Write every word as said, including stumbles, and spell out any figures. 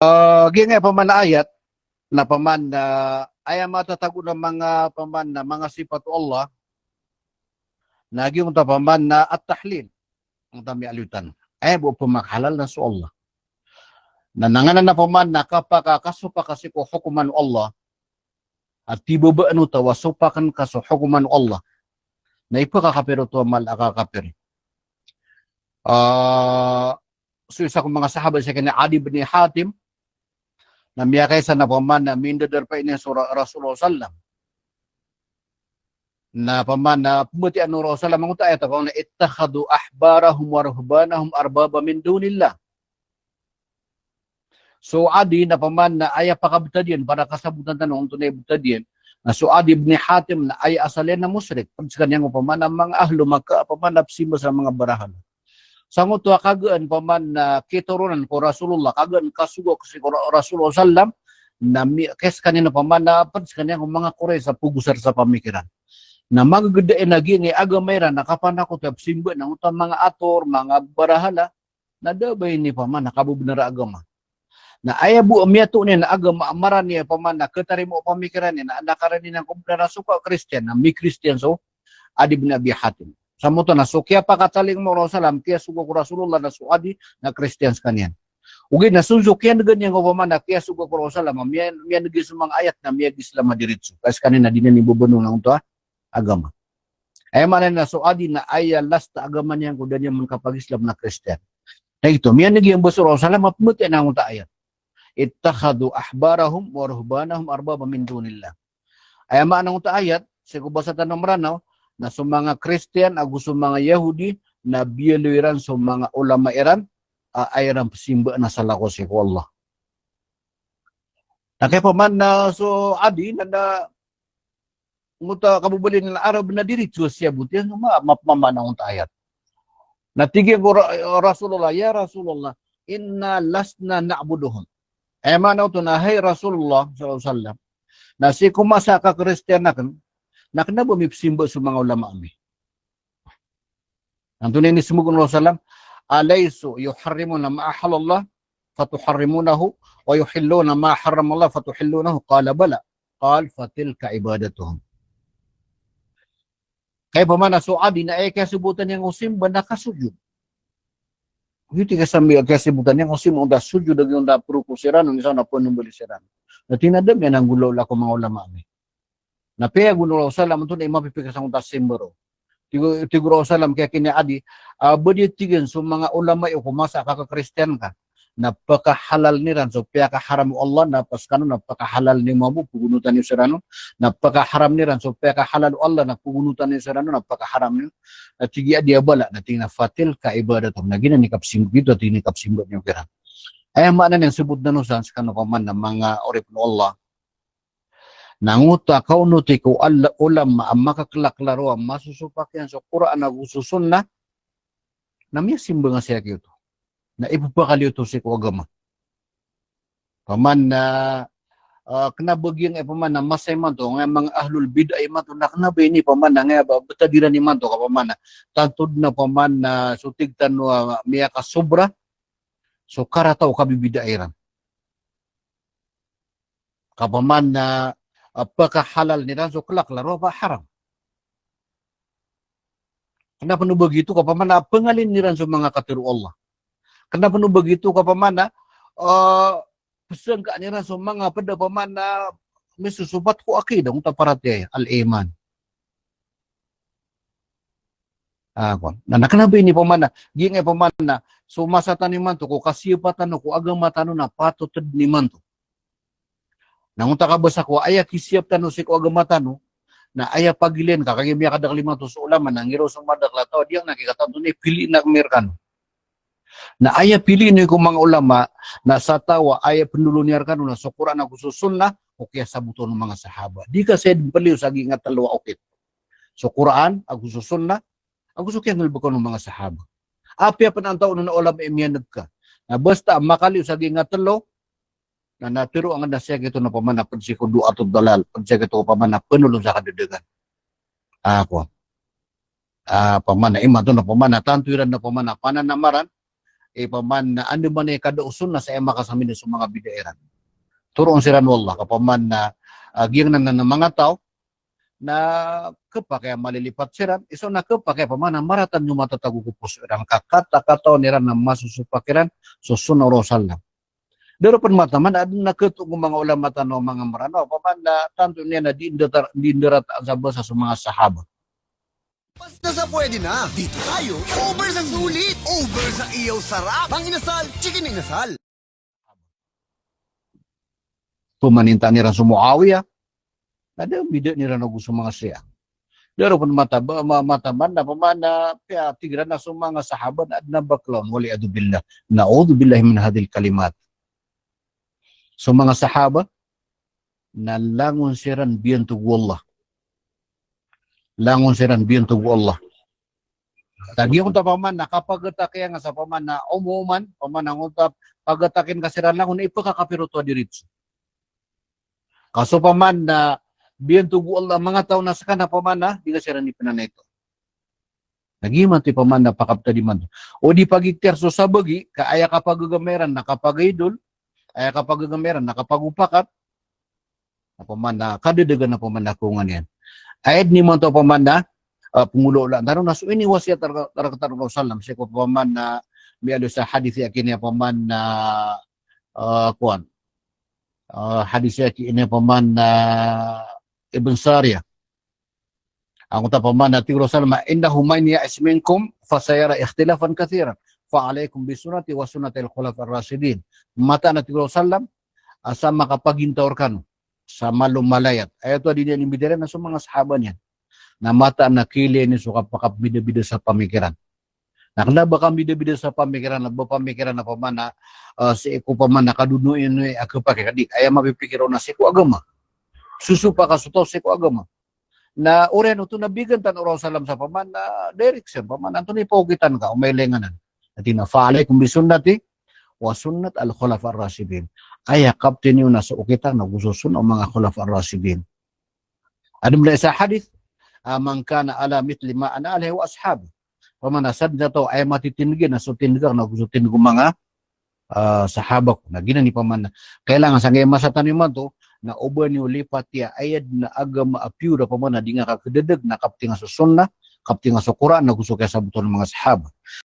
Ah, giyangkai pman a ayat, na pman na aya matatago na manga pman na manga sipat o Allah, na giyangkoto pman na at-tahlil, angkoto a miyaaloy tano. Aya bo pman a halal na so Allah. Na nanganan a pman na kapaka, kasopak sii ko hokoman o Allah, a tibabaan o taw a sopakan ka so hokoman o Allah, na ipakakapir oto a mala a kakapir. Ah, so isa ko manga sahaba sii kani Adi bin Hatim, na miyakaisa na pman na mindadarpa ini so Ra-, Rasulullah sallam. Na pman na pmbatiya o Rasulullah sallam angkoto a ayat a pman na, "Ittakhadhu ahbarahum wa ruhbanahum arbaba min dunillah." So Adi na pman na aya pakabtad iyan, para kasabotan tano antonaa i btad iyan. Na so Adi bin Hatim na aya asal iyan na mushrik. Pd skaniyan ko pman na manga ahlu Makkah, pman na psimba sa manga barahala. Sangkoto a kagaan pman na kitoronan ko Rasulullah, kagaan kasogok sii ko Ra-, Rasulullah sallam, na mi-, kaya skaniyan pman na pd skaniyan ko manga Quraysh a pagosar sa pamikiran. Na magagda iyan a giyangkai a agama iran na kapanakoto a psimba angkoto a manga ator, manga barahala, na da a ba ini pman na kababnar a agama. Na aya bo a miyatoon iyan a agama a marani a pman na katarima o pamikiran iyan, na anda karani niyan ko bnar a so ka Kristiyan, na mi-Kristiyan so Adi bin Abi Hatim. Sa moto na so kiyapakatalingoma o Rasulullah sallam, kiyasogok o Rasulullah na so Adi na Kristiyan skaniyan. Ogaid na so, so kiyan'gan iyan ko pman na kiyasogok o Rasulullah sallam, miyan-, miyan'gi so manga ayat na miyag-Islam a diritso. Ka skaniyan na di niyan ibabano angkoto a agama. Aya maana niyan na so Adi na aya last a agama niyan ko da niyan man kapag-Islam na Kristiyan. Na giyoto, miyan'gi iyan bo so Rasulullah sallam a pmbatiya angkoto a ayat. "Ittakhadhu ahbarahum wa ruhbanahum arbaba min dunillah." Aya maana angkoto a ayat, sii ko basa tano a Mranaw, na so manga Kristiyan ago so manga Yahudi na biyaloy iran so manga olama iran a aya iran psimbaan a salakaw sii ko Allah. Na kaya pman na so Adi na, na angkoto a kababaloy niyan a Arab na diritso a siyabot iyan, ma-, mapmamaana angkoto a ayat. Na tig iyan ko Ra-, Rasulullah, "Ya Rasulullah, inna lasna na'buduhum." Aya maana oto na, hay Rasulullah sallallahu alaihi wasallam, na sii ko masa a kakristiyan akn, na kna ba mi psimba so manga olama ami. Antonaa i inismbag o Rasulullah sallam, "Alaysa yuharrimuna ma ahallallah fatuharrimunahu, wa yuhilluna ma harramallah fatuhillunahu?" Qala, "Bala." Qal, "Fatilka ibadatuhum." Kaya pman na so Adi na aya kiyasobotan iyan ko simba na kasojod. Giyoto i kasambi, kiyasobotan iyan ko simba, onta sojod a giyoto a proko siran, o isa na pnmbali siran. Na tig iyan a da miyananggolawla ko manga olama ami. Na piyagono o Rasulullah sallam, antonaa i mapipikir sangkoto a simba roo. Tig o, tig o Rasulullah sallam, kiyakini Adi, a, ba di tig iyan so manga olama iyo ko masa a kakakristiyan ka na pkahalaln iran so piyakaharam o Allah na paskano na pkahalaln iyo mambo, pgonotan iyo siran on, na pkaharamn iran so piyakahalal o Allah na pgonotan iyo siran on, na pkaharamn iyo. Na tig i Adi a bala, na tig iyan a fatilka ibadatuhum. Na giyanan i kapsimba, giyoto a tig iyan i kapsimba niyo kiran. Aya maana niyan, sabot tano san, skano pman na manga oripn o Allah. Na angkoto a kaonoti ko al-, olama a makaklakla roo a masosopak iyan so Qur'an ago so sunnah, na miyasimba ngka sii a giyoto. Na ipphakaliyo oto sii ko agama. Pman na, ah, kna ba giyangkai pman na masa imanto, angkai manga ahlul bid'ah imanto, na kna ba ini pman na angkai a ba, btad iran imanto ka pman na, tanto dn a pman na so tig tano a miyakasobra so karata o kabibid'ah iran. Ka pman na, ah, pkahalaln iran so klakla roo a ba haram. Kna pn o ba giyoto ka pman na pngalin iran so manga katharo o Allah. Kna pn o ba giyoto ka pman na, ah, psangkaan iran so manga pd a pman na misosopat ko aqidah, angkoto a paratiyaya, al-iman. Ah, ko. Na, na kna ba ini pman na, giyangkai pman na, so masa tano imanto ko kasiyapa tano ko agama tano na patot dn imanto. Na angkoto a kabasa ko aya kisiyap tano sii ko agama tano, na aya pagilayn ka, kagiya miyakadakl imanto so olama, na giraw so madakl a taw a di akn kikataw antonaa i piliin akn rkano. Na aya piliin iyo ko manga olama, na sa taw a aya pndolon iyan rkano na so Qur'an ago so sunnah, o kiyasabot on o manga sahaba. Di ka saya dn paliyo sa giyangkai a tlo a okit. So Qur'an, ago so sunnah, ago so kiyangalbka on o manga sahaba. Apiya pn antaa on a olama i miyan'g ka. Na basta makaliyo sa giyangkai a tlo, na, na tharo angka na sii a giyoto na pman na pd sii ko du'atud dalal, pd sii a giyoto pman na pnolon sa kadadag. Ah, ko. Ah, pman na imanto na pman na tanto iran na pman na pananamaran, eh, paman na anda man i kada o sunnah sa aya makasamina so manga bid'ah iran. Toroon siran o Allah, ka paman na, ah, giyangkanan a manga taw, na khapakay a malilipat siran, iso na khapakay paman na marata niyo matatago ko poso iran, ka katakataw iran na masosopak iran so sunnah o Rasulullah. Daro pn mataman, adn a khatoon o manga ulama tano a manga Mranaw, paman na tanto niyan na di ndara-, di ndarata sa basa so manga sahaba. Basta sa pwede na, dito tayo. Over sa sulit, over sa iyaw sarap. Mang Inasal, Chicken Inasal. Pamaninta iran so Muawiyah, na da a bida iran ago so manga Shia. Daro pn mata-, ma-, mataman na paman na, piya, tig iran na so manga sahaba na adn a bakla on, wal iyadhu billah. Na'udhu billahi min hadhil kalimat. So manga sahaba na langon siran biyantog o Allah. Langon siran biyantog o Allah. Lagid angkoto paman na kapagatakiyan sa paman na umuman, paman na angkoto pagatakiyan ka siran langon, ipakakapir oto a diritso. Ka so paman na biyantog o Allah a manga taw na ska na paman na di ka siran ipnanaito. Lagid imanto i paman na pakaptad imanto. O di pagiktiar so sabagi, ka aya kapagagama iran na kapagaidol, aya kapagagama iran na kapagopakat, na paman na kadadagan na paman na kongan iyan. Aya dn imanto paman na, ah, pngolawlaan tano na so iniwasiyat a rk-, a rktano o Rasulullah, sii ko paman na miyaaloy sa hadith a giya paman na, ah, kowan. Ah, hadith a giya paman na Ibn Sariyah. Angkoto paman na tig o Rasulullah, "Innahu man ya'ish minkum fasayara ikhtilafan kathiran. Fa alaikum bi sunnati wa sunnatil khulafa'ir rashidin." Mataan a tig o Rasulullah, a sa makapagintaw rkano sa malo malayat. Aya oto a di niyan imbitiyarai na so manga sahaba niyan. Na mataan a kiilay niyo so kapakambidabida sa pamikiran. Na kna ba kambidabida sa pamikiran, na ba pamikiran a paman na, ah, sii ko paman na kadononoy a khapakay ka di, aya mapipikir on na sii ko agama. Sosopak ka so taw sii ko agama. Na oriyan oto na bigan tano o Rasulullah sa paman na direction, paman na antonaa i paokitan ka o mailay nganan. Ati na, "Fa alaikum bi sunnati wa sunnat al khulafa'ir rashidin." Aya kapti niyo na so okitan ago so sunnah o manga khulafa'ir rashidin. Adn pn a isa a hadith, ah, "Man kana ala mithli ma ana alaihi wa ashabi." Paman na sadn sa taw a aya matitindg iyan na so tindg akn ago so tindg o manga, ah, sahaba ko. Na giyanan i paman na kailangan sangkai a masa tano imanto, na oba niyo lipati a aya dn a agama a pure a paman na di nga kakdadag na kapti nga so sunnah, kapti nga so Qur'an, ago so kiyasabot on o manga sahaba.